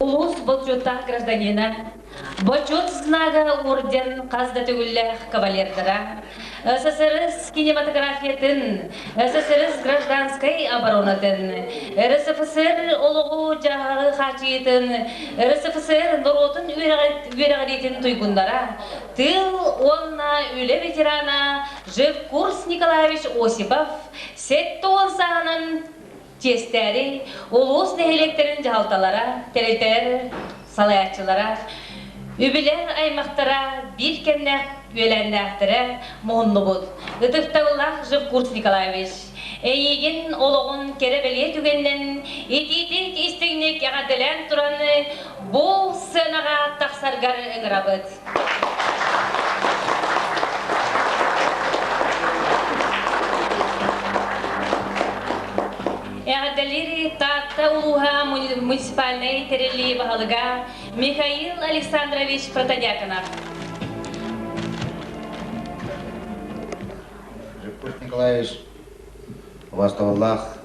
Улуус бочуоттаах гражданина, Бочуот знага орден хас да төгүллээх кавалердара, СССР кинематографиятын, СССР гражданскай оборонатын, РСФСР олоҕу-дьаһаҕы хаачыйыытын, РСФСР норуотун үөрэҕириитин туйгуннара, тыыл уонна үлэ ветерана Жевкурс Николаевич Осипов 70 сааһынан чиэстээри улуус нэһилиэктэрин дьаһалталара, тэрилтэлэр салайааччылара, үбүлэр аймахтара биир кэмнээх үөлээннээхтэрэ муһуннубут. Ытыктабыллаах Живкурс Николаевич, эйиигин олоҕун кэрэ-бэлиэ түгэнинэн итиитик истиҥник эҕэрдэлээн туран бу сценаҕа тахсаргар ыҥырабыт. Эҕэрдэлиир Таатта улууһа муниципальнай тэриллии баһылыга Михаил Александрович Протодьяконов. Жеппуш Николаевич, убаастабыллаах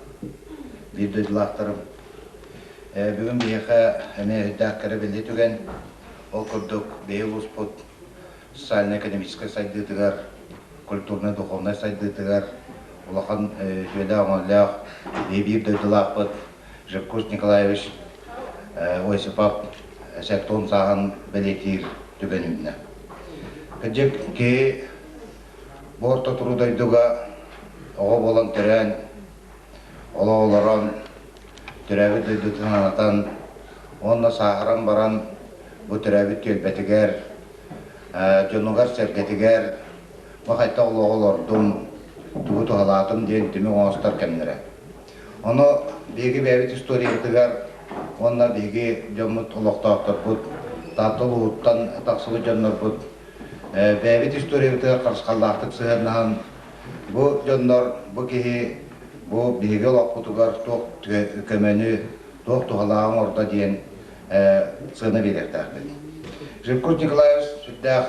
биир дойдулаахтарым, бүгүн биһиэхэ эмиэ өйдөөх кэрэ бэлиэ түгэн. Ол курдук, биһи улууспут социально-экономическай сайдыытыгар, культурнай-духовнай сайдыытыгар улахан үтүөлээх-өҥөлөөх биһи биир дойдулаахпыт Жиркус Николаевич Осипов сектон сааһын бэлиэтиир түгэн үүннэ. Кырдьык, киһи бу орто туруу дойдуга оҕо буолан төрөөн, олох олорон, төрөөбүт дойдутун анатан уонна сааһыран баран бу төрөөбүт түөлбэтигэр, дьонугар-сэргэтигэр бу хайдах олоҕу олордум, тугу туһалаатым диэн түмүк оҥостор кэмнэрэ. Ону биһиги бэйэбит историябытыгар уонна биһиги дьоммут, олохтоохторбут, Таатта улууһуттан тахсыбыт дьоннорбут бэйэбит историябытыгар харысхаллаахтык сыһыаннаһан бу дьоннор, бу киһи бу биһиги олохпутугар туох көмөнү, туох туһалааҕы оҥордо диэн сыана биэриэхтээхпит. Жирков Николаевич сүрдээх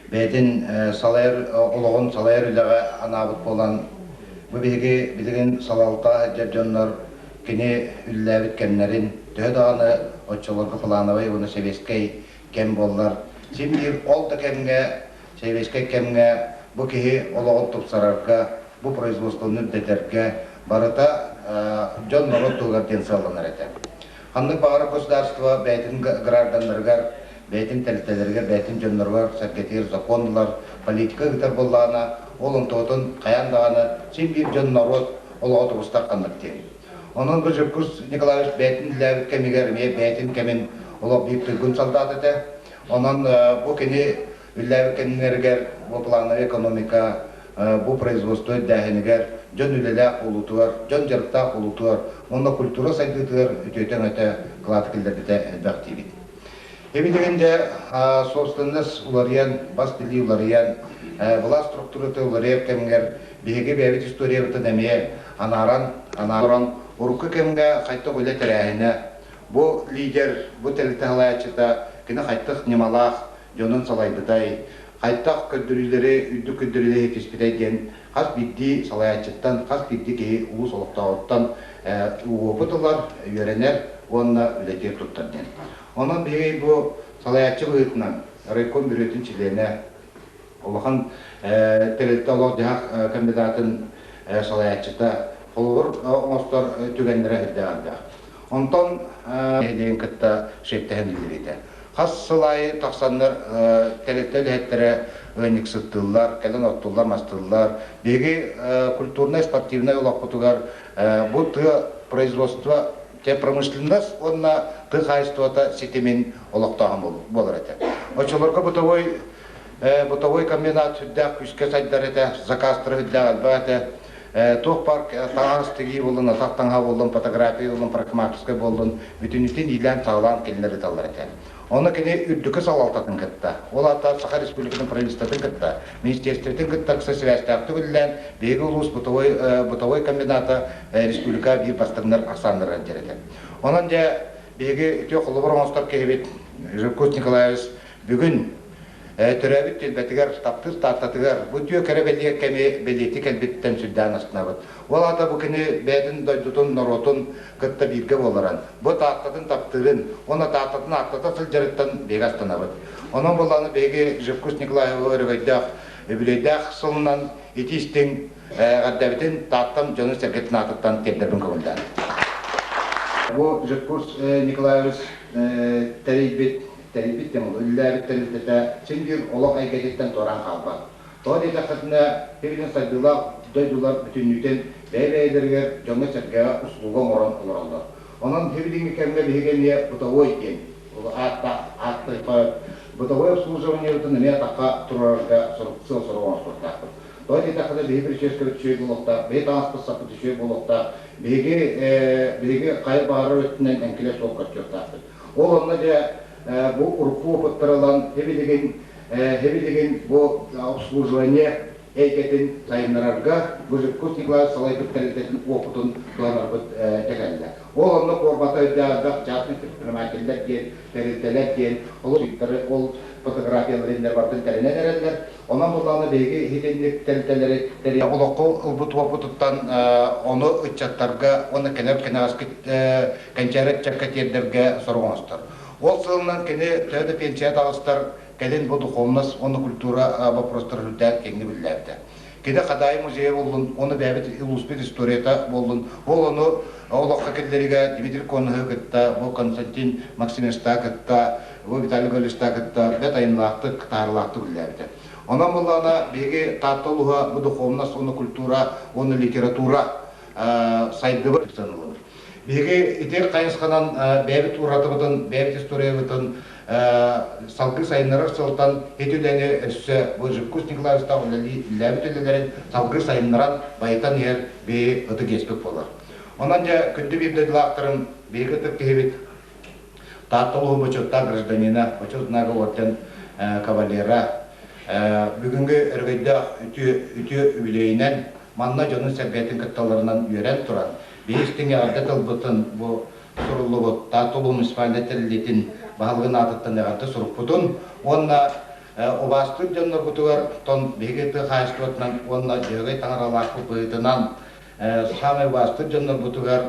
бэйэтин салайар олоҕун салайар үлэҕэ анаабыт буолан, бу биһиги билигин салалта сылдьар дьоннор кини үлэлээбит кэмнэрин төһө даҕаны оччолорго плановай уонна сэбиэскэй кэм буоллар, син биир ол да кэмҥэ Сэбиэскэй кэмҥэ бу киһи олоҕун тупсарарга, бу производствоны үрдэтэргэ барыта дьон-норуот туһугар диэн сыалланар этэ. Ханнык баҕарар государство бэйэтин гражданнарыгар, бэйэтин тэрилтэлэригэр, бэйэтин дьонноругар сэргэтигэр закон ылар, политика ыытар буоллаҕына, ол онтуотун хайаан даҕаны син биир дьон-норуот олоҕо тубустар ханнык диэн. Онон бу Жиркус Николаевич бэйэтин үлэлээбит кэмигэр эмиэ бэйэтин кэмин олох биир туйгун солдат этэ. Онон бу кини Үлэлээбит кэмнэригэр бу плановай экономика, бу производство үрдээһинигэр, дьон үлэлээх буолуутугар, дьон дьарыктаах буолуутугар уонна культура сайдыытыгар үтүөтэ-өҥөтө кылааты киллэрбитэ элбэх диибит. Эбилигин дьэ собственность уларыйан, бас билии уларыйан, былаас структурата уларыйар кэмигэр биһиги бэйэбит историябытын эмиэ анааран, анааран урукку кэмҥэ хайдах үлэ тэрээһинэ, бу лидер, бу тэрилтэ салайааччыта кини хайдах ньымалаах дьонун салайбытай, хайдах көрдөрүүлэри, үрдүк көрдөрүүлэри ситиспитэй диэн хас биирдии салайааччыттан, хас биирдии киһи улуус олохтооҕуттан уопут ылар, үөрэнэр уонна үлэтигэр туттар диэн. Онон биһиги бу салайааччы быһыытынан райком бүрүөтүн чилиэнэ, улахан тэрилтэ олох-дьаһах комбинатын салайааччыта холобур оҥостор түгэннэрэ үрдээх элбэх. Онтон нэһилиэгин кытта шефтэһэн үлэлиирэ. Хас сыл аайы тахсаннар тэрилтэ үлэһиттэрэ ыанньыксыттыыллар, кэлэн оттуллар, мастыыллар. Биһиги культурнай, спортивнай олохпутугар бу тыа производство, те промышленность уонна тыа хаһаайыстыбата ситимин олохтооһун буолар этэ. Оччолорго бытовой бытовой комбинат сүрдээх күүскэ сайдар этэ, заказтара сүрдээх элбэх этэ. Туох баар таҥас тигии буоллун, атах таҥаһа буоллун, фотография буоллун, парикмахерскай буоллун, бүтүннүүтүн иилээн-саҕалаан кинилэр ыыталлар этэ. Онно кини үрдүкү салалтатын кытта, ол аата Саха Республикатын правительствотын кытта, министерствотын кытта ыкса сибээстээхтик үлэлээн, биһиги улуус бытовой, бытовой комбината республика биир бастыҥнар ахсааннарыгар дьэр этэ. Онон дьэ биһиги үтүө холобур оҥостор киһибит Жирков Николаевич бүгүн. Төрөөбүт түөлбэтигэр, таптыыр Тааттатыгар бу үтүө кэрэ бэлиэ кэми бэлиэтии кэлбиттэн сүрдээн астынабыт. Ол аата бу кини бэйэтин дойдутун, норуотун кытта бииргэ буоларын, бу Тааттатын таптыырын уонна Тааттатын ааттата сылдьарыттан биһиги астынабыт. Онон буоллаҕына биһиги Живкус Николаевы өрөгөйдөөх үбүлүөйдээх сылынан итии-истиҥ эҕэрдэбитин Тааттам дьонун-сэргэтин аатыттан тиэрдэрбин көҥүллээн. Бу Живкус Николаевич тэрийбит тэрийбит диэн үлэлээбит тэрилтэтэ син биир олох эйгэтиттэн туораан хаалбат. Тоҕо диэтэххитинэ, билигин сайдыылаах дойдулар бүтүннүүтүн бэйэ-бэйэлэригэр дьоҥҥо-сэргэҕэ услуга оҥорон олороллор. Онон билиҥҥи кэмҥэ биһиги эмиэ бытовой диэн ааттаах ааттыахха бытовой обслуживаниебытын эмиэ атахха туруорарга сыал-сорук оҥостуохтаахпыт. Тоҕо диэтэххинэ, биһиги прическабыт үчүгэй буолуохтаах, биһиги таҥаспыт-саппыт үчүгэй буолуохтаах, биһиги биһиги хайа баҕарар өттүнэн эҥкилэ суох көстүөхтээхпит. Ол онно дьэ бу урукку опыттары ылан һибилигин һибилигин бу обслуживание эйгэтин сайыннарарга Быжиккус Николаевич салайбыт тэрилтэтин опытын туһанарбыт дьэ кэллэ. Ол онно куорбата өйдөөх частный предпринимателлэр диэн, тэрилтэлэр диэн ол ол фотографиялары иннэр барытын тэринэн эрэллэр. Онон буллаҕына биһиги итинник тэрилтэлэри тэрийэн олоххо ылбыт уопутуттан ону ыччаттарга уонна кэлэр кэнэҕэски кэнчээри ыччакка тиэрдэргэ сорук оҥостор. Ол сылынан кини төһө да пенсия таҕыстар, кэлин бу духовность уонна культура вопростара үрдээн киэҥник үлэлээбитэ. Кини Хадаайы музейа буоллун, уонна бэйэбит улууспут историята буоллун, ол ону олоххо киллэригэ Дмитрий Коноһы кытта, бу Константин Максимовичтаа кытта, бу Виталий Гаврильевичтаа кытта бэрт айымньылаахтык, таһаарыылаахтык үлэлээбитэ. Онон буоллаҕына биһиги Таатта улууһа бу духовность уонна культура уонна литература сайдыбыт саныылыбыт. Биһиги ити хайысханан бэйэбит уратыбытын, бэйэбит историябытын салгыы сайыннарар сылтан ити үлэни өссө бу Жиркус Николаевичтаах үлэлээбит үлэлэрин салгыы сайыннаран, байытан иһэр биһи ытык иэспит буолар. Онон дьэ күндү биир дойдулаахтарым, биһиги ытык киһибит Таатта улууһун бочуоттаах гражданина, Бочуот знага орден кавалера, бүгүҥҥү өрөгөйдөөх үтүө үтүө үбүлүөйүнэн манна дьонун-сэргэтин кытталларынан үөрэн туран, биһи истиҥ эҕэрдэ тылбытын бу суруллубут Таатта улууһун муниципальнай тэриллиитин баһылыгын аатыттан эҕэрдэ сурукпутун уонна убаастыыр дьоннорбутугар тон биһиги тыа хаһаайыстыбатынан уонна Дьөһөгөй таҥаралаахпыт быһыытынан саамай убаастыыр дьоннорбутугар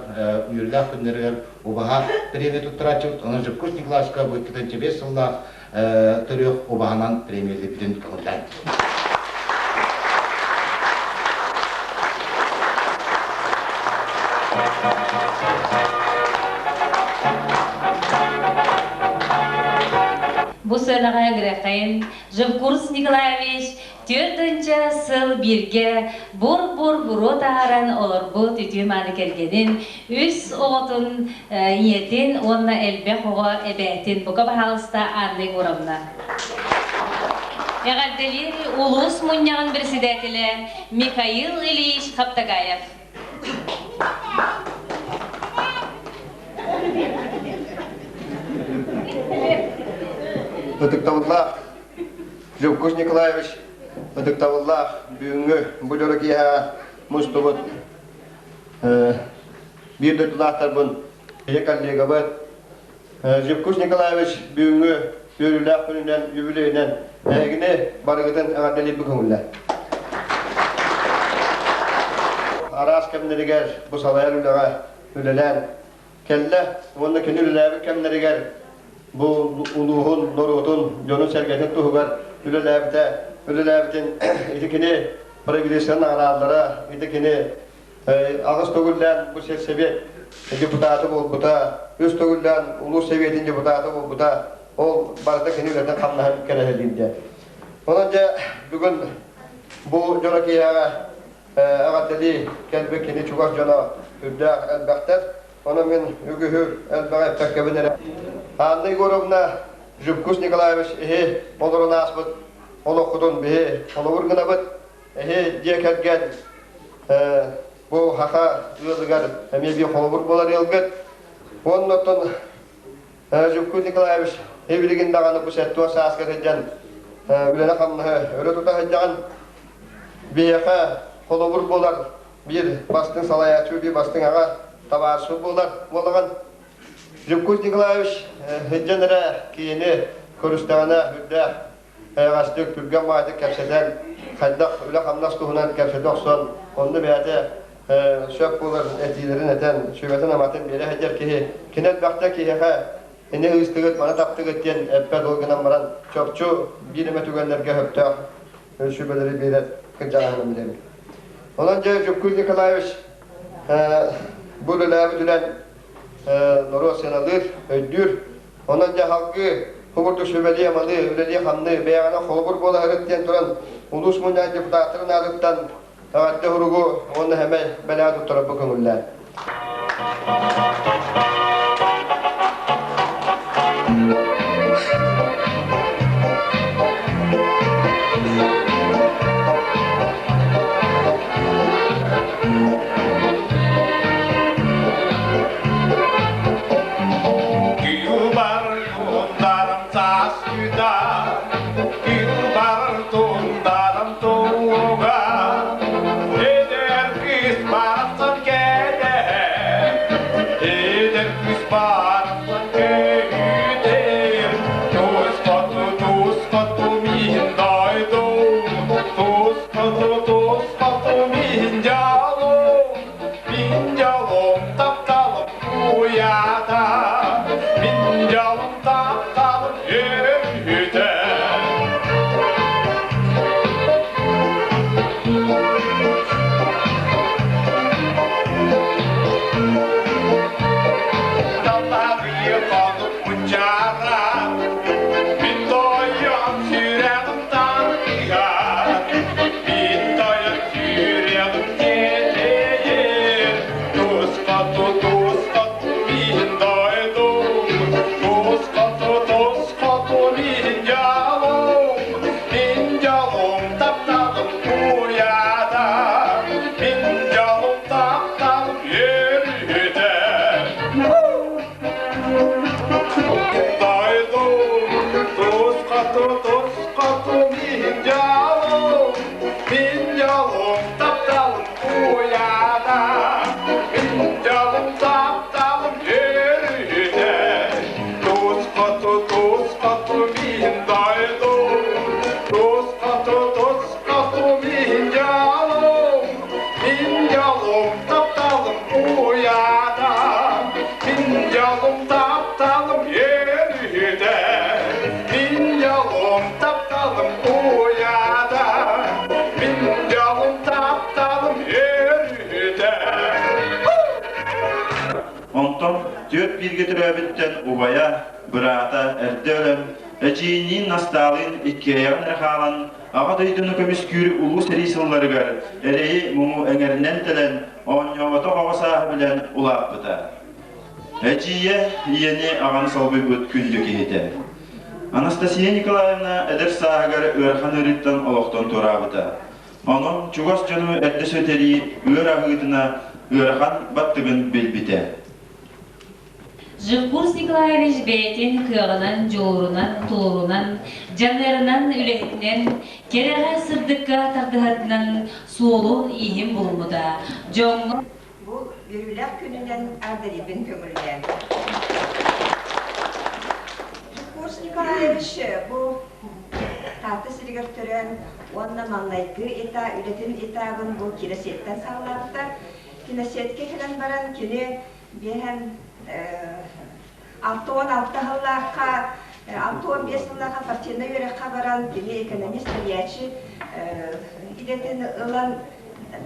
үөрүүлээх күннэригэр убаһа премия туттарааччыбыт. Онон Жиркус Николаевичка бу 2005 сыллаах төрүөх убаһанан премиялыыбытын көҥүллээн. Бу сыанаҕа Грехайн Живкурс Николаевич Төрдүнчэ сыл бииргэ бур-бур буруо таһааран олорбут үтүө-мааны кэргэнин, үс оҕотун ийэтин уонна элбэх оҕо эбээтин бука баһаалыста Анна Егоровна. Эҕэрдэлиир улуус мунньаҕын председателэ Михаил Ильич Хаптагаев. Ытыктабыллаах Любкус Николаевич ытыктабыллаах бүгүҥҥү бу дьоро киэһэ мустубут биир дойдулаахтарбын, ийэ коллегабыт Жипкус Николаевич бүгүҥҥү үөрүүлээх күнүнэн, үбүлүөйүнэн эһигини барыгытын эҕэрдэлиирбин көҥүллээ. Араас кэмнэригэр бу салайар үлэҕэ үлэлээн кэллэ уонна кини үлэлээбит кэмнэригэр бу улууһун, норуотун, дьонун-сэргэтин туһугар үлэлээбитэ, үлэлээбитин ити кини правительство наҕараадалара, ити кини аҕыс төгүллээн бу сельсовет депутата буолбута, үс төгүллээн улуус сэбиэтин депутата буолбута, ол барыта кини үлэтин хамнаһын кэрэһэлиир дьэ. Онон дьэ бүгүн бу дьоро киэһэҕэ эҕэрдэлии кэлбит кини чугас дьоно үрдээх элбэхтэр. Онон мин үгүһү элбэҕи эппэккэбин эрэ. Анна Егоровна, Жукус Николаевич эһи олорон ааспыт олоххутун биһи холобур гынабыт. Эһи дьиэ кэргэн бу хаха ыалыгар эмиэ биир холобур буолар ыалгыт. Уонна оттон Жукус Николаевич билигин даҕаны бу сэттион сааска сылдьан үлэни-хамнаһы өрө тута сылдьаҕын. Биһиэхэ холобур буолар биир бастыҥ салайааччы, биир бастыҥ аҕа табаарыс буолар буолаҕын. Жукус Николаевич сылдьан эрэ киһини көрүстэҕинэ үрдээх. эйэҕэстик, түргэн баҕайытык кэпсэтэн, хайдах үлэ-хамнас туһунан кэпсэтэ охсон, онно бэйэтэ сөп буолар этиилэрин этэн, сүбэтин-аматын биэрэ сылдьар киһи. Кини элбэхтэ киһиэхэ ини ыыстыгыт, маны таптыгыт диэн эппэт ол гынан баран, чопчу биир эмэ түгэннэргэ сөптөөх сүбэлэри биэрэр кырдьаҕаһынан билэбин. Онон дьэ Дьуккуй Николаевич бу үлэлээбит үлэн норуот сыаналыыр, өйдүүр. Онон дьэ салгыы бу курдук сүбэлии-амалыы, үлэлии-хамныы, бэйэҕинэн холобур буола сырыт диэн туран улуус мунньаҕын депутаттарын аатыттан эҕэрдэ суругу уонна сэмэй бэлэҕи туттарарбы көҥүллээн. Онтон түөрт бииргэ төрөөбүттэн убайа, быраата эрдэ өлөн, эдьиийиниин Настаалыын иккиэйэҕин эрэ хаалан, Аҕа дойдуну көмүскүүр улуу сэрии сылларыгар эрэйи-муҥу эҥэринэн тэлэн, оонньооботох оҕо сааһы билэн улааппыта. Эдьиийэ ийэни аҕаны солбуйбут күндү киһитэ. Анастасия Николаевна эдэр сааһыгар ыарахан ыарыыттан олохтон туораабыта. Онон чугас дьону эрдэ сүтэрии ыар аһыытына ыарахан баттыгын билбитэ. Жиркурс Николаевич бэйэтин кыаҕынан, дьулуурунан, тулуурунан, дьаныарынан, үлэһитинэн, кэрэҕэ, сырдыкка тардыһарынан суолун-ииһин булуммута. Дьоҥҥо Бу үөрүүлээх күнүнэн аардарыйбын көҥүллээн. Жиркурс Николаевич бу Таатта сиригэр төрөөн уонна маҥнайгы ета үлэтин этабын бу киносеттэн саҕалаабыта. Киносетке кэлэн баран кини биэһэн 66 сыллаахха 65 сыллаахха партийнай үөрэххэ баран кини экономист тэрийээччи идэтин ылан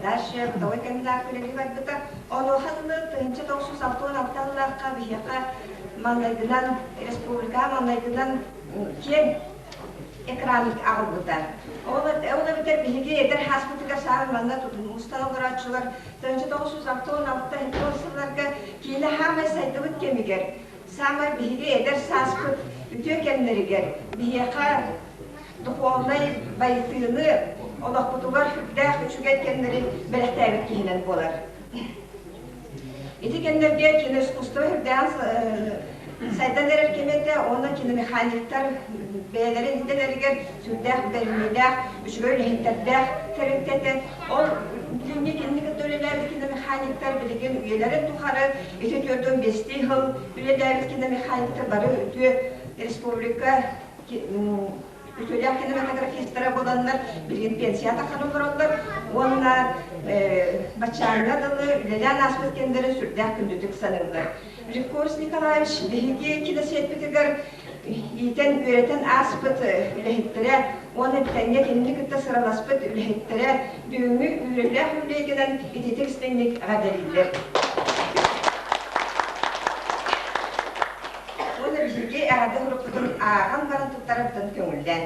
дальше бытовой кандидат үлэлии барбыта. Онуоха дылы 1966 сыллаахха биһиэхэ маҥнайгынан республика маҥнайгынан киэҥ экран аҕалбыта. Ол эбэтэр биһиги эдэр хааспытыгар саамай манна мустан олорооччулар 1966 сылларга киинэ хаамай сайдыбыт кэмигэр, саамай биһиги эдэр сааспыт үтүө кэмнэригэр биһиэхэ духовнай байытыыны олохпутугар сүрдээх үчүгэй кэмнэри бэлэхтээбит киһинэн буолар. Ити кэмнэргэ киноискусство үрдээн сайдан эрэр кэмэ этэ уонна киномеханиктар бэйэлэрин идэлэригэр сүрдээх бэриниилээх, үчүгэй үлэһиттэрдээх тэрилтэ этэ. Ол билиҥҥи кинини кытта үлэлээбит киномеханиктар билигин үйэлэрин тухары ити 45 сыл үлэлээбит киномеханиктар бары үтүө республика үтүөлээх кинематографистара буоланнар билигин пенсия таххан олороллор уонна баччааҥҥа дылы үлэлээн ааспыт кэмнэрин сүрдээх күндүтүк саныыллар. Жирков Николаевич биһиги киносиэппитигэр иитэн үөрэтэн ааспыт үлэһиттэрэ уонна бүтэҥҥэ кинини кытта сыраласпыт үлэһиттэрэ бүгүҥҥү үөрүүлээх үбүлүөйгүнэн ититик истиҥник эҕэрдэлииллэр. Уонна биһиги эҕэрдэ сурукпутун ааҕан баран туттарабытын көҥүллээн.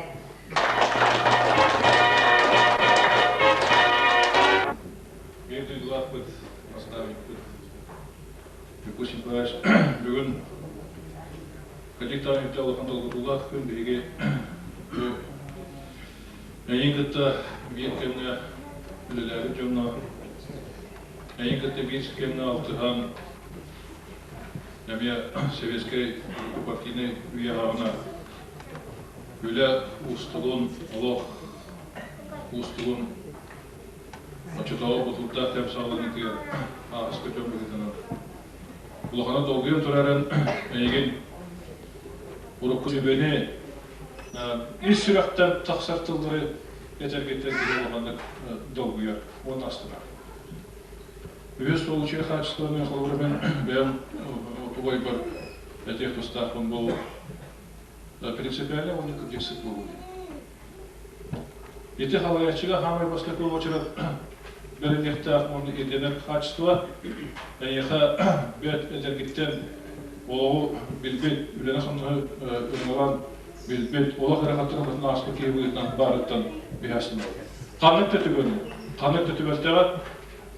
Биир дойдулаахпыт, наставникпыт Николай Николаевич бүгүн Кадиктан үтэ улахан долгутуулаах күн биһиги эйигин кытта биир кэмҥэ үлэлээбит дьоҥҥо эйигин кытта биир кэмҥэ алтыһан эмиэ советскай партийнай үйэҕэ үлэ уустугун, олох уустугун оччотооҕу бутуурдаах кэм саҕаланыытыгар ааспыт дьон быһыытынан улахана долгуйан турарын эйигин урукку сүбэни ис сүрэхтэн тахсар тыллары этэргиттэн киһи улаханнык долгуйар уонна астынар. Үһүс получай хаачыстыбаны холобура мен бэйэм убайбар этиэх тустаахпын бу принципиально уонна кырдьыксыт буолуу диэн. Ити халайааччыга хаамай бастакы уочарат бэриниэхтээх уонна ирдэнэр хаачыстыба эйиэхэ бэт эдэргиттэн олоҕу билбит, үлэни-хамнаһы ырыҥалаан билбит, олох эрэ хаттырабытын ааспыт киһи быһыытынан баарыттан биһээсин Ханнык да түгэни, ханнык да түбэлтэҕэ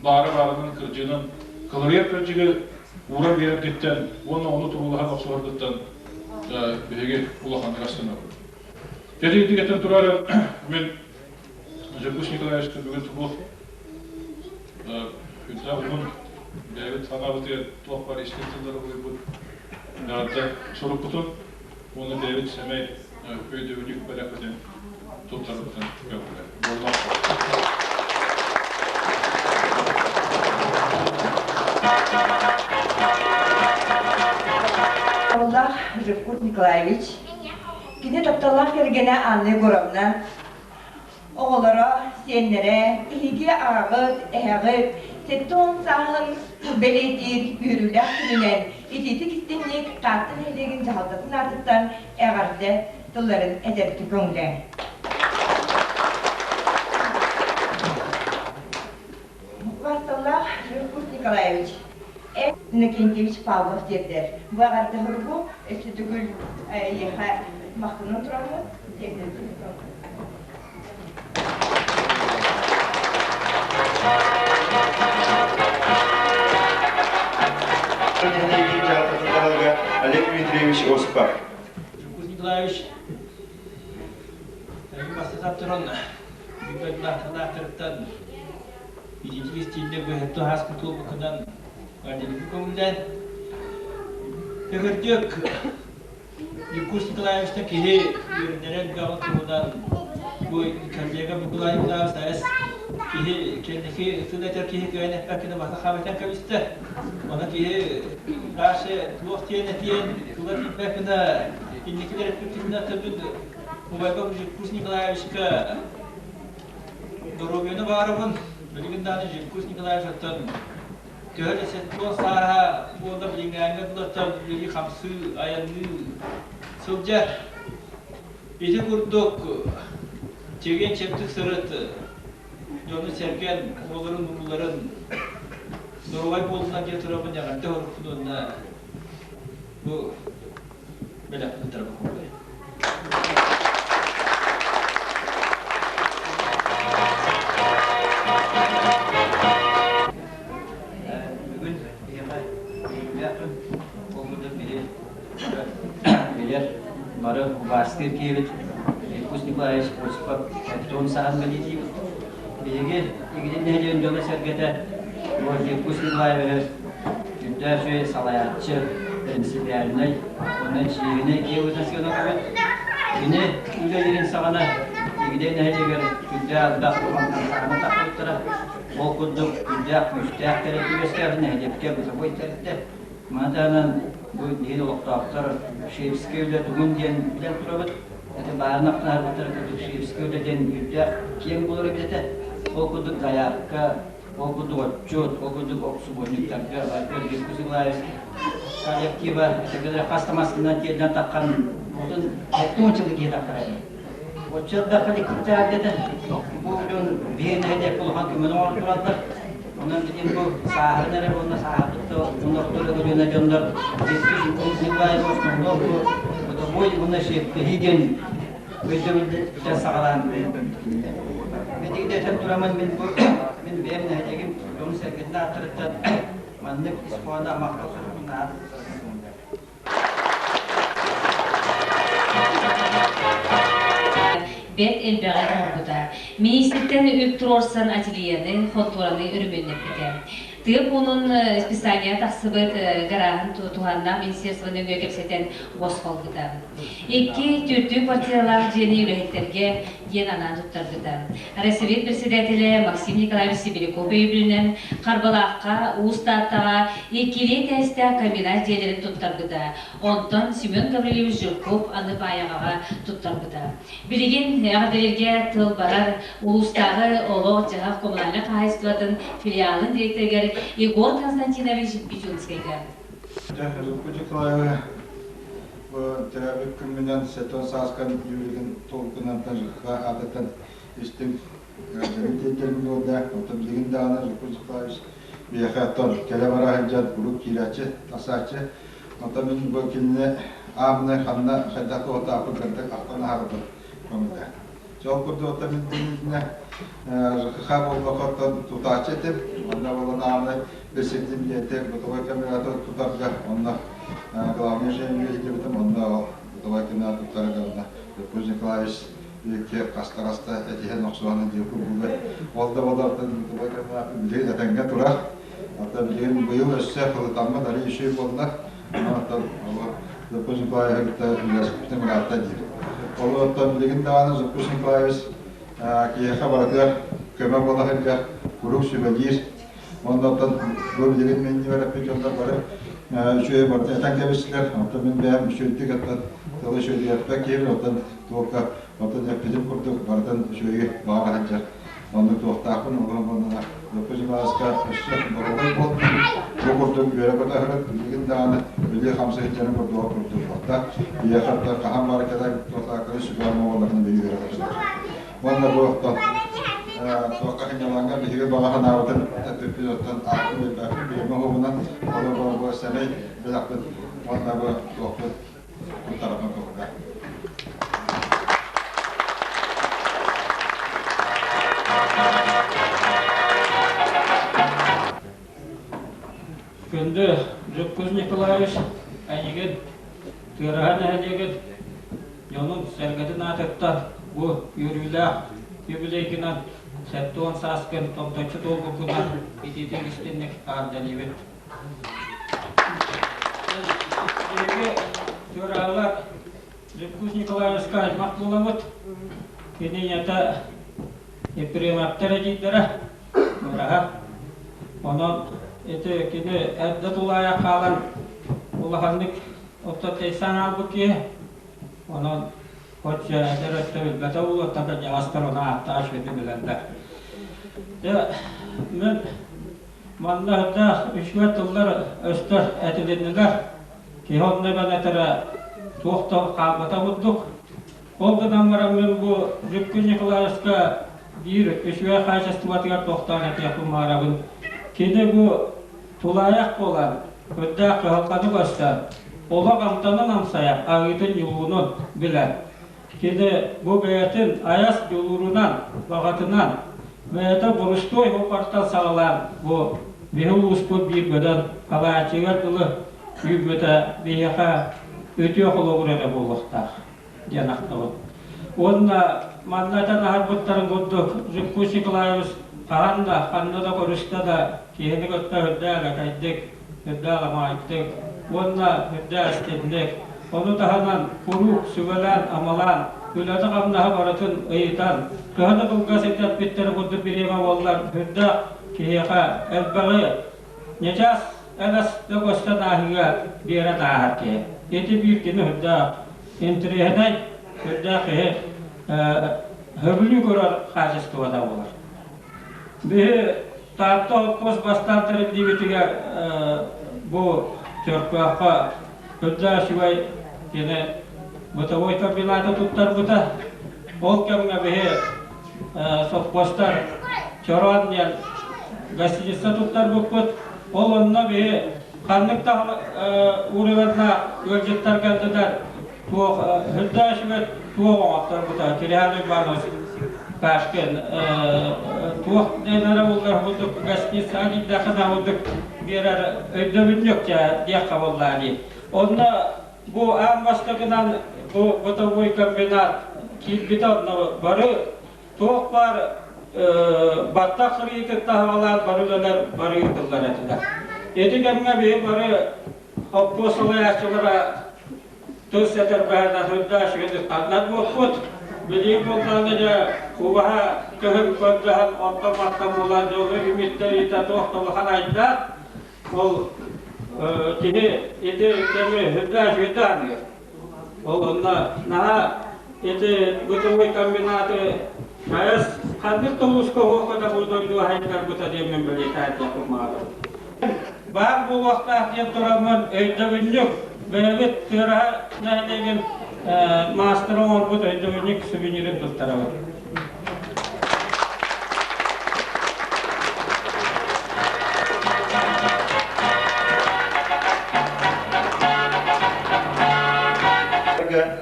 баара баарынан кырдьыынан кыларыйар кырдьыгы ууран биэрэргиттэн уонна ону туруулаһан охсуһаргыттан биһиги улаханнык астынабыт. Кэтиитик этэн турар мин Жиркус Николаевичка бүгүн тугу үрдээх уһун бэйэбит санаабытыгар туох баар истиҥ тыллары буйбут эҕэрдэ сурукпутун уонна бэйэбит сэмэй өйдөбүнньүк бэлэхпитин туттарбытын көҕүлэ. Оллах Жиркут Николаевич, кини тапталлаах кэргэнэ Анна Егоровна, оҕолоро, сиэннэрэ, эһиги аҕаҕыт, эһэҕит 70 сааһын бэлиэтиир үөрүүлээх күнүнэн итиитик истиҥник Таатта нэһилиэгин дьаһалтатын аатыттан эҕэрдэ тылларын этэргэ көҥүлээн. Васталлаах Жиркут Николаевич, Иннокентьевич Павлов тиэрдэр. Бу эҕэрдэ суругу өссө төгүл эйиэхэ махтанан тураммыт тиэрдэрбин. Нэһилиэгин дьаһалтатын баһылыга Олег Дмитриевич Осипов. Жукус Николаевич, эһиги бастатан туран библиотекалаахтарыттан ититик истиилгэ быһытты ааспыт туолбуккунан Владимир көҥүллээн Төгүрдүк Якут Николаевичтан киһи үөрэнэрэ элбэҕин туһунан бу коллега Николай Николаевич Айас киһи кэнники тыл этэр киһи кыайан эппэккинэ бата хаамытан кэбистэ. Ону киһи дальше туох диэн этиэн тула тиийбэккинэ инникилэр эппиттэринэ төбүн убайга Якут Николаевичка доруобуйаны баарабын. Билигин даҕаны Якут Николаевич оттон Төһө да 70 сааһа буолла билиҥҥээҥҥэ дылыттан үлэлии-хамсыы, айанныы сылдьар. Ити курдук чэгиэн-чэбдик сырыт, дьону-сэргэн оҕолорун-урууларын доруобай буоллунар диэн турабын эҕэрдэ оһорукпун уонна бу бэлэхпин тарбах Бүгүн биһиэхэ үөрүүлээхпин. Ол курдук биһи билэр бары убаастыыр киһибит Иркут Николаевич Осипов Эптон саһан бэлиэтиибит. Биһиги Игидин нэһилиэгин дьоно-сэргэтэ Иркут Николаевиһы үрдээх үчүгэй салайааччы, принципиальнай уонна чиэһинэй киһи быһыытынан сыаналыыбыт. Кини үлэлиирин саҕана Игидэй нэһилиэгэр сүрдээх элбэх улахан хамсааһыны тахсыбыттара. Ол курдук сүрдээх күүстээх тэрилтэ үөскээбит нэһилиэккэ бытовой тэрилтэ. Маны таһынан бу биһиги олохтоохтор шефскэй үлэ тугун диэн билэн турабыт. Это баарынах таһаарбыттара курдук Шиевскэй үлэ диэн үрдээх киэҥ буолар эбит этэ. Ол курдук заявка, ол курдук отчуот, ол курдук субботниктарга барытыгар Виркус Николаевич коллектива этэргэ хас да массыына тиэрдэн таххан отун 70 сылы киһи таххара эбит. Оччо элбэх коллективтаах этэ. Бу дьон биһиги нэһилиэккэ улахан көмөнү оҥорон тураллар. Онон билигин бу сааһыран эрэр уонна сааһырбыт оннохтор көлүөнэ дьоннор Виркус Николаевич основной бу бытовой уонна шефтэһии диэн өйдөбүлтэн саҕалаан Бэтигидэ этэн тураммын мин бу мин бэйэм нэһилиэгим дьонун-сэргэтин ааттарыттан маннык ис хоһооно махтал суругун наһаа Бэрт элбэҕи оҥорбута. Миниистиртэн үп туруорсан ательены, хонтуораны өрөмүөннэппитэ. Тыа пуунун списания тахсыбыт гарааһын туһаннаах министерство нөҥүө кэпсэтэн босхолбута. Икки түөртүү квартиралаах дьиэни үлэһиттэргэ диэн анаан туттарбыта. Райсовет председателэ Максим Николаевич Сибиряков өйөбүлүнэн Харбалаахха, Уус Тааттаҕа иккилии этээстээх комбинат дьиэлэрин туттарбыта. Онтон Семен Гаврильевич Жирков аны Баайаҕаҕа туттарбыта. Билигин эҕэрдэлииргэ тыл барар улуустааҕы олох-дьаһах коммунальнай хаһаайыстыбатын филиалын дириэктэригэр Егор Константинович Бетюнскайга. Николаевы бу төрөөбүт күммүнэн Сетон Сааскан юридын толкунантан ЖКХ аатыттан истиҥ эҕэрдэбин тиэрдэрбин буолда. Оттон билигин даҕаны Жуков Николаевич биһиэхэ оттон кэлэ-бара сылдьан куруук киирээччи, тахсааччы. Оттон мин бу кинини аамнай ханна хайдах туохтаахпын кырдык ахтан аһарбын көҥүлэ. Ол курдук оттон мин иннинэ ЖКХ буолбакка оттон тутааччы этим. Онно буолан аамнай бэсиэдим диэти бытовой камераты тутарга онно главный инженер сылдьыбытым. Онно ол бытовой камера туттарга онно Яков Николаевич бииргэ хаста-хаста этиһэн охсуһан диэки курдуга. Ол да буоллар бытовой камера билигин этэҥҥэ турар. Ата билигин быйыл өссө хылытаммыт арый үчүгэй буолла. Онон Зоппус Николаевич кытта үлэлэспитим ыраатта диир. Ол оттон билигин даҕаны Зоппус Николаевич киһиэхэ барытыгар көмө буола сылдьар, куруук сүбэлиир. Уонна оттон бу билигин мин үөрэппит дьоннор бары үчүгэй барыта этэн кэбистилэр. Оттон мин бэйэм үчүгэйдик оттон тылы үчүгэйдик киһибин, оттон туохха оттон эппитим курдук барытын үчүгэйи баҕара сылдьар. Оннук туохтаахпын олорон буоллаҕына Лоппузимааска өссө доруобай буол. Бу курдук үөрэ көтөһөрүн билигин даҕаны билии хамсык дьону курдуга курдук Ийэхэртэн хаһан бары кэлэн туохтаахтары сүбэ буолларына биһиги үөрэ көтөллөр. Уонна бу оттон туохха хынньалаҥҥа биһиги баҕа санаабытын эппиппит оттон аатын билбэппин билимэ уһугунан олор бу сэмэй бэлэхпит уонна бу туохпут туттаратын туһугар. Күндү Дьуккус Николаевич, эйигин Тыараһа нэһилиэгин дьонун сэргэтин аатыттан бу үөрүүлээх юбилейгынан 70 сааскын томточчу туолбуккунан итиитик истинник эҕэрдэлиибит. Биһиги Тыараһалар Дьуккус Николаевичка аймах буолабыт. Кини ийэтэ Ефремовтар эдьиийдэрэ Ыраһа. Онон ити кини эрдэ тулаайах хаалан улаханнык оттон тэйсэн хаалбыт киһи. Онон оччо эдэр өттө билбэтэ буолуо, кырдьаҕастар ону ааттаах үчүгэйдик билэллэр. Дьэ, мин манна үрдээх үчүгэй тыллар өстөр этилиннилэр. Киһи онно эбэн этэрэ туох да хаалбата курдук. Ол гынан баран мин бу Дьүккүн Николаевичка биир үчүгэй хаачыстыбатыгар тохтоон этиэхпин баҕарабын. Кини бу тулаайах буолан, үрдээх кыһалҕаны көрсөн, олох амтанын амсайар, аһыытын ньулуунун билэр. Кини бу бэйэтин айас дьулуурунан, баҕатынан, бэйэтэ борустуой опартан саҕалаан бу биһи улууспут биир бөдөҥ салайааччыгар дылы үүммүтэ биһиэхэ үтүө холобур эрэ буолуохтаах диэн ахтабын. Уонна манна этэн аһарбыттарын курдук Жуккус Николаевич хаһан да, ханна да көрүстэ да киһини кытта үрдээх элэкэйдик, үрдээх аламаҕайдык уонна үрдээх истинник, ону таһынан куруук сүбэлээн-амалаан, үлэни-хамнаһы барытын ыйытан, төһө да кылгас итэппиттэрин курдук бириэмэ буоллар, үрдээх киһиэхэ элбэҕи ньычаас элэс да көстөн ааһыыга биэрэн ааһар киһи. Ити биир кини үрдээх интэриэһинэй. Сүрдээх киһи хөбүлүү көрөр хаачыстыбата буолар. Биһи Таатта холкуос бастаан тэриллиибитигэр бу Чөркөөххө сүрдээх үчүгэй кини бытовой комбинаты туттарбыта. Ол кэмҥэ биһи совхозтар Чороон диэн гостиница туттарбыппыт. Ол онно биһи ханнык да ууруларна ыалдьыттар кэлдилэр туох сүрдээх үчүгэй туох оҥотторбута Кириан Иванович Кашкин туох диэнэрэ буллар курдук гостиницаҕа киирдэххинэ курдук биэрэр өйдөбүнньүк диэххэ буоллаа дии. Онно бу аан бастакынан бу бытовой комбинат киирбитэ онно бары туох баар баттах сырыйытын таһаҕалаан бары үлэлэр бары ыытыллар этилэр. Ити кэмҥэ биһи бары холкуос салайааччылара тыл сэтэр баһына сырдаа үчүгэйдик ханнар буолбут. Билигин буоллаҕына дьэ убаһа көһүн көрдөһөн онтон-мантан булан дьолу үмүттэриитэ туох да улахан айдаан. Ол киһи ити кэми сүрдээх үчүгэйдик аныыр. Ол онно наһаа ити бытовой комбинаты АЭС ханнык да улууска оһуохха да бу дойду хайдарбыта диэммин бэлиэтээтиэхпин баҕарабын. Баар буолуохтаах диэн тураммын өйдөбүнньүк бэйэбит Тыараһа нэһилиэгин маастара оҥорбут өйдөбүнньүк сувенирин туттарабыт.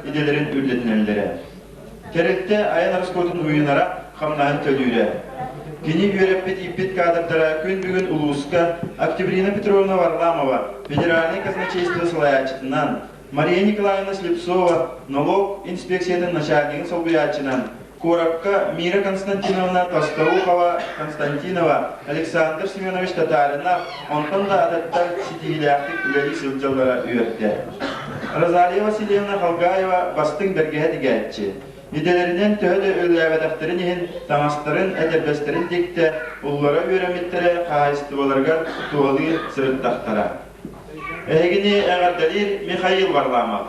Идэлэрин үрдэтинэллэрэ. Тэрилтэ айан ороскуотун уйунара, хамнаһын төлүүрэ. Кини үөрэппит-ииппит кадрдара күн бүгүн улууска Октябрина Петровна Варламова федеральнай казначейство салайааччытынан, Мария Николаевна Слепцова налог инспекциятын начальнигын солбуйааччынан, куоракка Мира Константиновна Толстоухова Константинова, Александр Семенович Татаринов, онтон да атыттар ситиһиилээхтик үлэлии сылдьаллара үөрдэ. Розалия Васильевна Халгаева бастыҥ бэргэһэ тигээччи. Идэлэринэн төһө да үлэлээбэтэхтэрин иһин таҥастарын, этэрбэстэрин тиктэ, уллара үөрэммиттэрэ хаһаайыстыбаларыгар туһалыы сырыттахтара. Эһигини эҕэрдэлиир Михаил Варламов.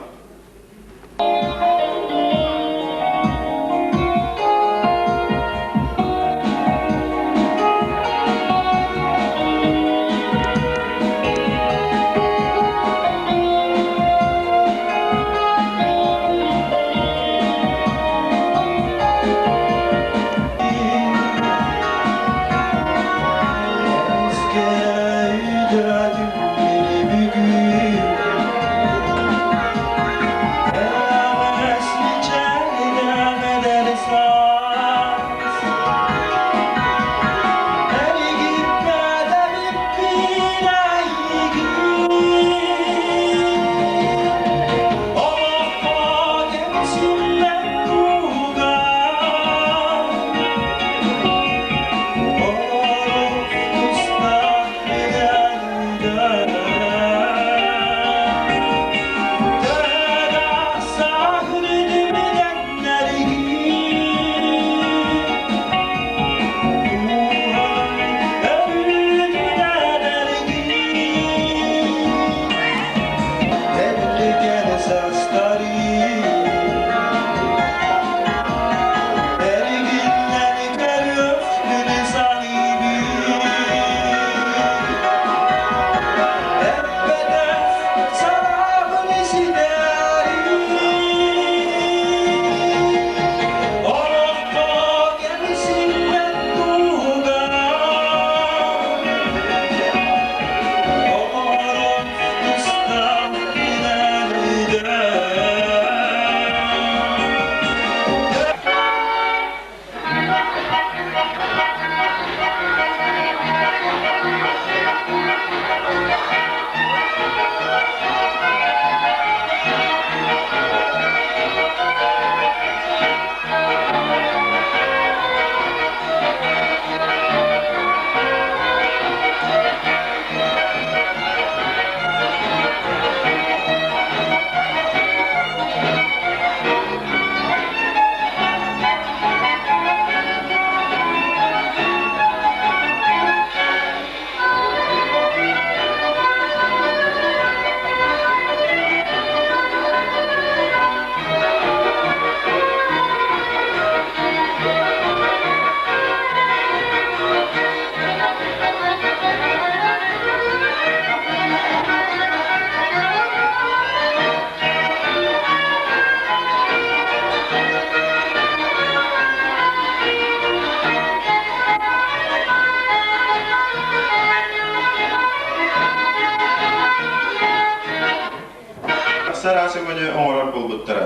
араас өҥөнү оҥорор буолбуттара.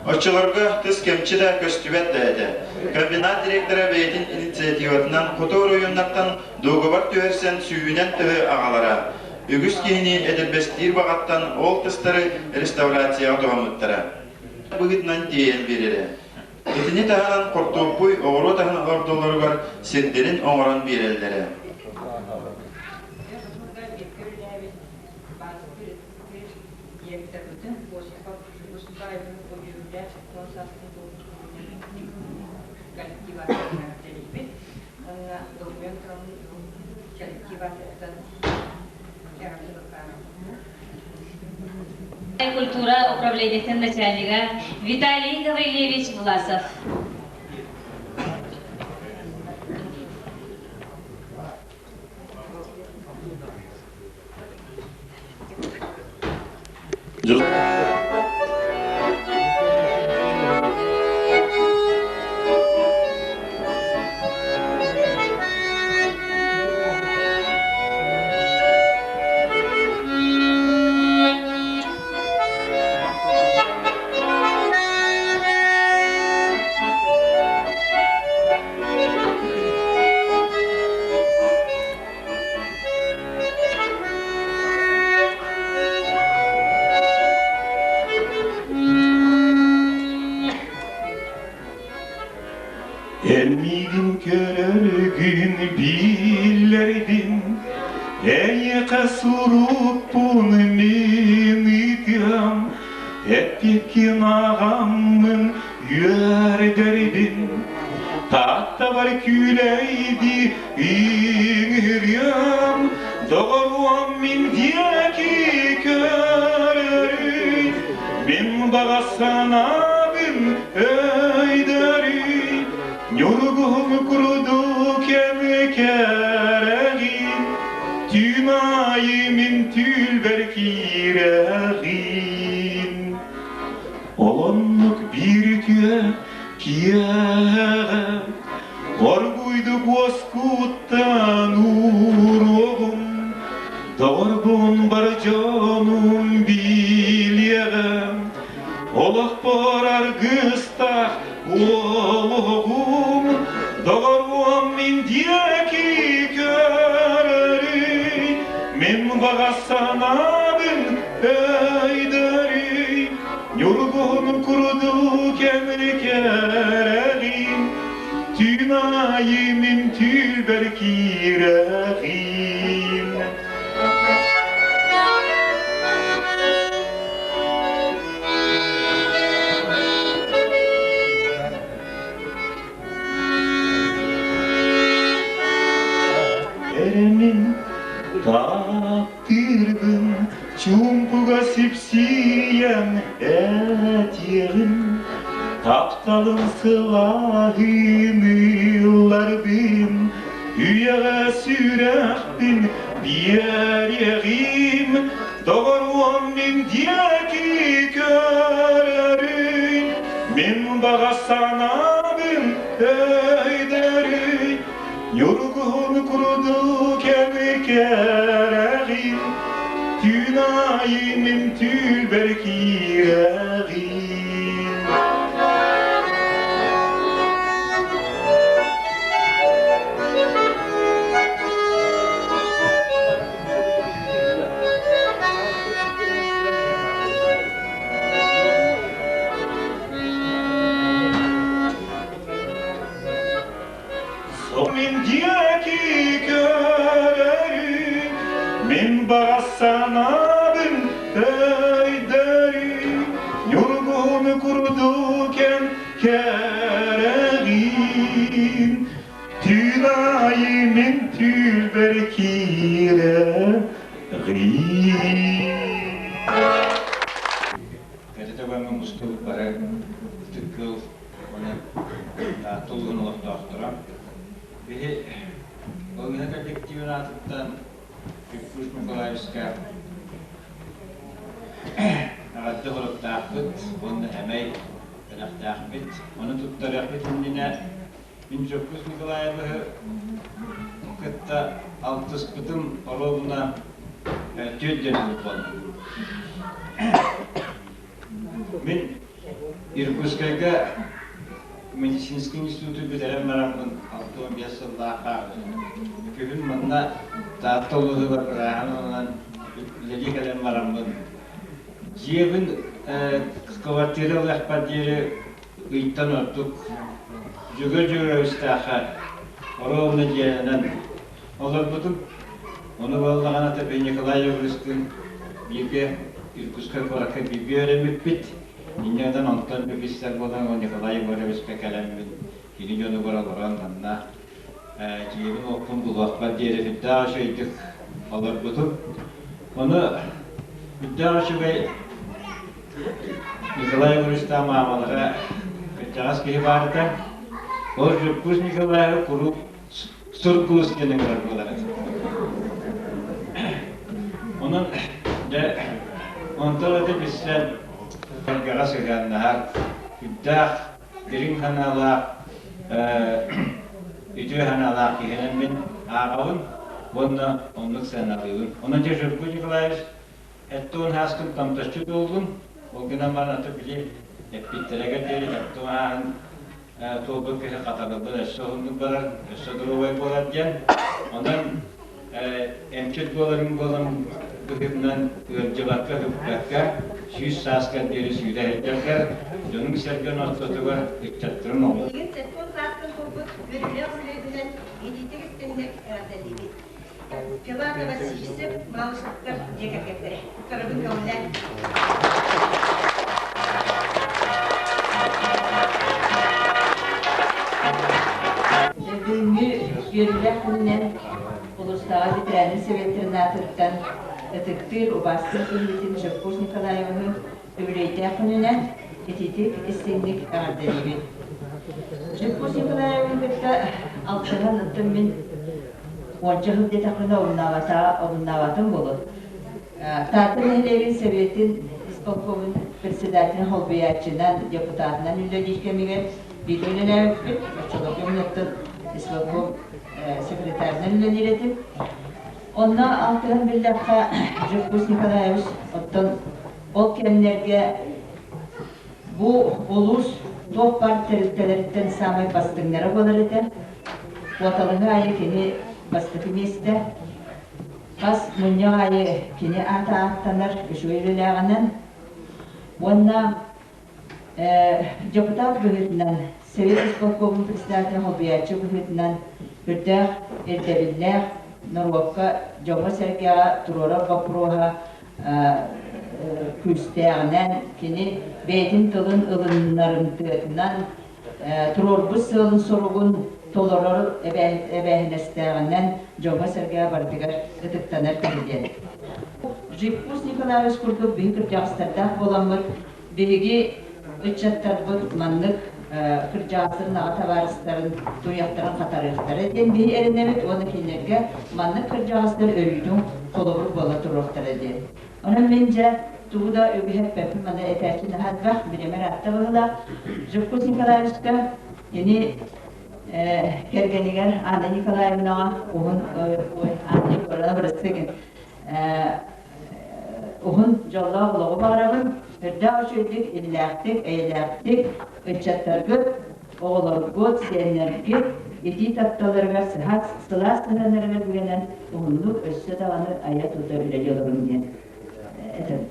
Оччолорго тыс кэмчи да көстүбэт да этэ. Комбинат директора бэйэтин инициативатынан хоту оройуоннартан дуогабар түһэрсэн сүүһүнэн тыһы аҕалара. Үгүс киһини этэрбэстиир баҕаттан ол тыстары реставрацияҕа туһаммыттара. Быһыытынан тиэйэн биэрэрэ. Итини таһынан хортуоппуй оҕуруот аһын олордоллоругар сирдэрин оҥорон биэрэллэрэ. Директорбытын Осипов Жугусбаевын үөрүүлээх сокуон састын коллектив аатыттан тэрийбит уонна долгуйан тураммын коллектив аатыттан Культура управлениетын начальнига Виталий Гаврильевич Власов. Эн миигин көрөргүн биллэрдин, Эйиэхэ суруппун мин ыытыам, Эппиккин аҕаммын үөрдэрбин, Тааттабар күүлэйди ыҥырыам, Доҕоруом мин диэки көрөрүй, Мин баҕа санаабын өйдөрүй, Ньургуһун курдук кэрэҕин, Түүн аайы мин түүлбэр киирэҕин. Олоннук биир үтүө киэһэҕэ Оргуйдук уоскуттан ууруоҕум, Доҕорбун бар дьонум билиэҕэ, Олохпор аргыстаах уолуһугум, Доҕоруом мин диэки көрөрүй, Мин баҕа санаабын өйдөрүй, Ньургуһун курдук кэрэҕин, Түүн аайы мин түүлбэр киирэҕин. Эрэмин таптыырбын чуумпуга сипсийэн этиэҕим Тапталым сылааһын ылларбын үйэҕэ сүрэхпин биэриэҕим Доҕоруом мин диэки көрөрүй Мин баҕа санаабын өйдөрүй Ньургуһун курдук кэрэҕин Түүн аайы мин түүлбэр киирэҕин Мин диэки көрөрү, мин баҕа санаабын өйдөрү, Ньургуһун курдук эн кэрэҕин, Түүн аайы мин түүлбэр киирэҕин. Кэтэ табаҥҥа мустубут бары ытык кыыл уонна Таатта улууһун олохтоохторо. Биһи Балыыһа коллективын аатыттан Петруш Николаевичка эҕэрдэ хоруктаахпыт уонна эмэй бэлэхтээхпит. Ону туттарыахпыт иннинэ мин Дьоккус Николаевиһы кытта алтыспытым оруобуна түөрт диэн буолла. Мин Иркутскайга медицинский институту бүтэрэн бараммын 65 сыллаахха күһүн манна Таатта улууһугар бырааһын ылынан үлэлии кэлэн бараммын дьиэбин квартира ылыахпар диэри ыйтан ордук Дьөгүөр Дьөгүөрэбистээххэ оруобуна дьиэлэнэн олорбутум. Ону буоллаҕына Тэпэй Николай Егоровичтыын бииргэ Иркутскай куоракка бииргэ үөрэммиппит. Инньэ гынан онтон билсэр буолан Николай Егоровичка кэлэммин кини дьонугар олорон манна дьиэбин-уоппун булуохпар диэри сүрдээх үчүгэйдик олорбутум. Ону сүрдээх үчүгэй Николай Егоровичтаах маамалара кырдьаҕас киһи баар этэ. Ол Дьуккус Николаевы куруук Сургуус диэн ыҥырар буолар этэ. Онон дьэ онтон это билсэн сэргэҕэ сыһыаннаһар сүрдээх дириҥ санаалаах үтүө санаалаах киһинэн мин ааҕабын уонна оннук сыаналыыбын. Онон дьэ Жирков Николаевич Эттуун һааскын томточчу туоллун, ол гынан баран аты били эппиттэригэр диэри эттуун ааһын туолбут киһи хатарыллан өссө уһуннук барар, өссө доруобай буолар диэн. Онон эмчит буоларым буолан быһыытынан ыалдьыбакка, бүппэккэ, 100 сааскар диэри сүүрэ сылдьаргар, дьонуҥ-сэргэн ортотугар ыччаттарын оҕо. Билигин 70 сааскын туолбут үөрүүлээх үбүлүөйгүнэн итиитик-истиҥник эҕэрдэлиибит. Филатова Сивцев Малышевтар дьиэ кэргэттэрэ. Туттарабын көҥүлээн. Бүгүҥҥү үөрүүлээх күнүнэн улуустааҕы ветераннар сэбиэттэрин аатыттан ытыктыыр, убаастыыр киһибитин Жирков Николаевиһы үбүлүөйдээх күнүнэн итиитик истиҥник эҕэрдэлиибин. Жирков Николаевиһы кытта алтыһан оттон мин уонча сыл диэтэхпинэ обуннаабатым буолуо. Таатта нэһилиэгин сэбиэтин исполкомун председателин холбуйааччынан, депутатынан үлэлиир кэмигэр бииргэ үлэлээбиппит. Оччолорго мин оттон исполком секретарынан үлэлиир этим. Онно алтыһан биллэххэ, Жиркус Николаевич оттон ол кэмнэргэ бу улуус туох баар тэрилтэлэриттэн саамай бастыҥнара буолар этэ. Куоталаһыы аайы кини бастакы миэстэ. Хас мунньах аайы кини аата ааттанар үчүгэй үлэлээҕинэн уонна депутат быһыытынан, Совет исполкомун председателин солбуйааччы быһыытынан үрдээх ирдэбиллээх норуокка, дьоҥҥо-сэргэҕэ туруорар боппуруоһа күүстээҕинэн, кини бэйэтин тылын ылыннарымтыатынан, туруорбут сыалын-соругун толорор эбээһинэстээҕинэн дьоҥҥо-сэргэҕэ барытыгар ытыктанар киһи диэн. Жипкус Николаевич курдук биһи кырдьаҕастардаах буоламмыт, биһиги ыччаттарбыт маннык кырдьаҕастарын аҕа табаарыстарын туйахтарын хатарыахтара диэн биһи эрэнэбит уонна кинилэргэ маннык кырдьаҕастар өрүүтүн холобур буола туруохтара диэн. Онон мин дьэ тугу да үгүһү эппэппин манна этээччи наһаа элбэх, бириэмэ ыраатта быһыылаах. Жирков Николаевичка кини кэргэнигэр Анна Николаевнаҕа уһун Анна Егоровна бырастыы уһун дьоллоох олоҕу баҕарабын. Үрдээх үчүгэйдик, иллээхтик, эйэлээхтик ыччаттаргыт, оҕолоргут, сиэннэргит итии тапталларыгар сыһаас, сылаас сыһыаннарыгар үгэнэн уһуннук өссө даҕаны айа-тута үлэлии олоруҥ диэн этэбин.